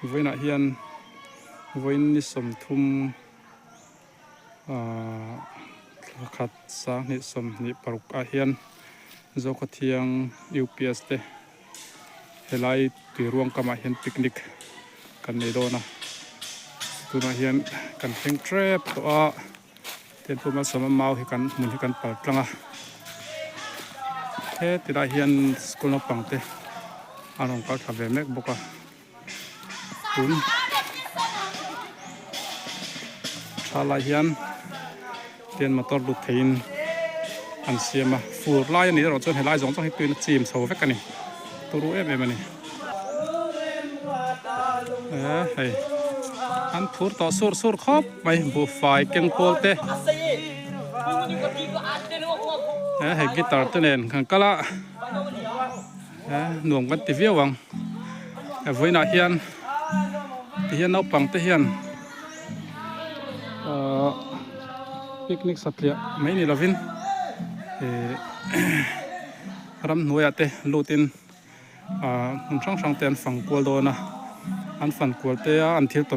Vawiinah hian vawiin ni sawmthum ahh thla khat sanghnih sawmhnih paruk ah hian Zokhawthiang U P S te helai tui ruang kamah hian picnic kan nei dawn a tunah hian kan thleng tep tawh a tin pu malsawma mau hi kan hmun hi kan pal tlang a heti lai hian school naupang te an rawn kal thla ve mek bawk a tun tha lai hian tian motor lut theiin an siam a fur lai a nih erawh chuan helai zawng zawng hi tuiin a chim chho vek a ni turu em em a ni eh hei an phur tawh sur sur khawp mai buhfai keng pawl te eh hei guitar te nen kan kal a eh nuam kan ti viau ang eh vawiinah hian tihian naupang te hian ahh picnic satliah mai ni lovin eh ramhnuaiah te lutin ahh hmun hrang hrang te an fang kual dawn a an fan kual te a an thil tawn.